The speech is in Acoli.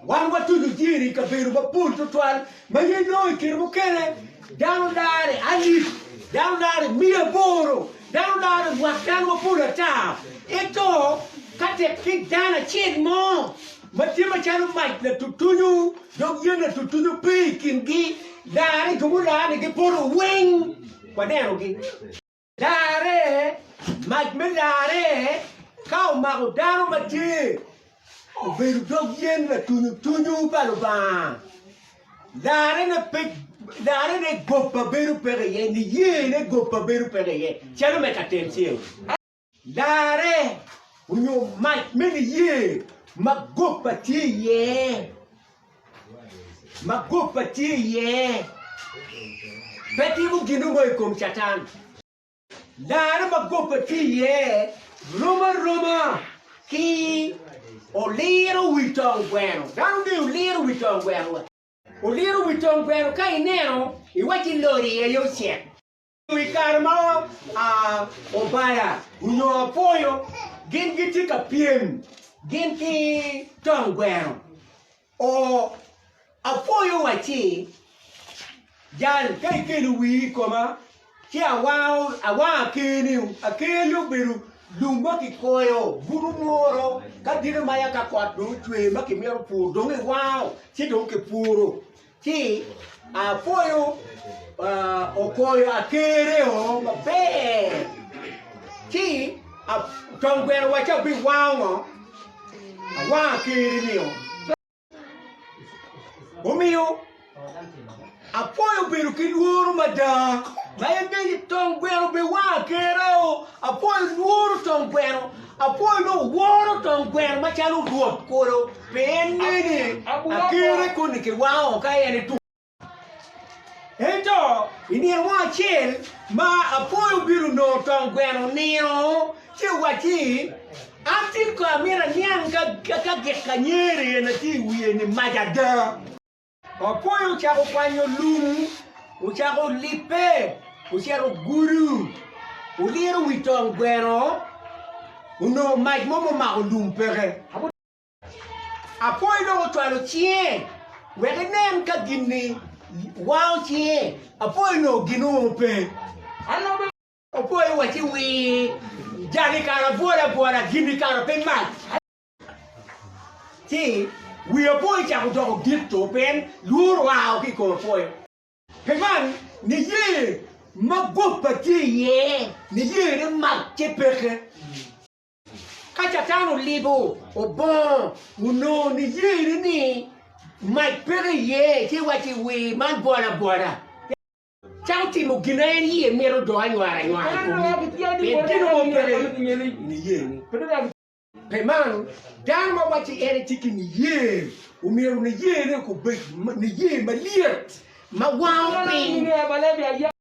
Wan watuco jiri i kabedo mapol tutwal ma ye nongo i kine mukene dano lare alip, dano lare miya aboro, dano lare lwak dano mapol ata. Ento ka tek ki dano acel mo ma tye macalo mac latutunyu dok yen latutunyu pe i kingi, lare jo mular-ni gipoto weng wanenogi. Larre, mac me larre ka omako dano ma tye obedo dog yen latunyutunyu pa Lubanga, larrene pe, larrene goba bedo peke iye, niyene goba bedo peke iye, calo me ka Temceo. Larre onyo mac me niye ma goba tye iye, ma goba tye iye, pe timo gin mo i kom Catan. Larre ma goba tye iye rom aroma ki oliro wi tong gweno. Dano ngeyo oliro wi tong gweno. Oliro wi tong gweno ka ineno iwacci lori aye ocek. I kare ma Obaya onyo Apwoyo gin gitye ka pyem gin ki tong gweno, Apwoyo owacci, Jal ka ikelo wii i koma ci awango aker-ni, aker-ri obedo lum ma kikoyo buto moro ka dito maya ka kot dong ocwe ma kimito pur dong iwango ci dong kipuro. Ci apwoyo okoyo akereo maber, ci tong gweno owacci abiwango ngo, awango akeri-nio. Omiyo apwoyo obedo ki lworo mada ma en bene tong gweno obiwango akereo, apwoyo lworo tong gweno, apwoyo dong woro tong gweno macalo rwot kulu. Pe en ngene akere koni kiwango ka en etuk. Ento i nino mo acel ma apwoyo obino onongo tong gweno onino ci owacci, An tin ko amito aniang ka gik anyeri eni atye i wiye ni mac ada. Apwoyo ocako kwanyo lum, ocako libbe, ocito ogudo, oliro wi tong gweno, onongo mac mo mumako lum peke. Apwoyo dong ocwalo cinge wek enen ka gin-ni wango cinge. Apwoyo onongo gin-nu pe. Opwoyo wacci wir jali kara abwola abwola gin-ni kara pe mac. Ci wi apwoyo ocako doko dit to pien lworo oa ki i kom apwoyo. Pi man, niye ma goba tye iye, niyene mac-ce peke. Ka Catan olibo obongo, onongo niyene ni mac peke iye, ci wacci, Wir man bwola abwola. Cako timo gin ma en iye mito dong anywara anywara i komi, pien gin mo peke i niyeni. Pi man, dano ma wacci en etye ki niye, omyero niyene obed niye malyet ma wango piny.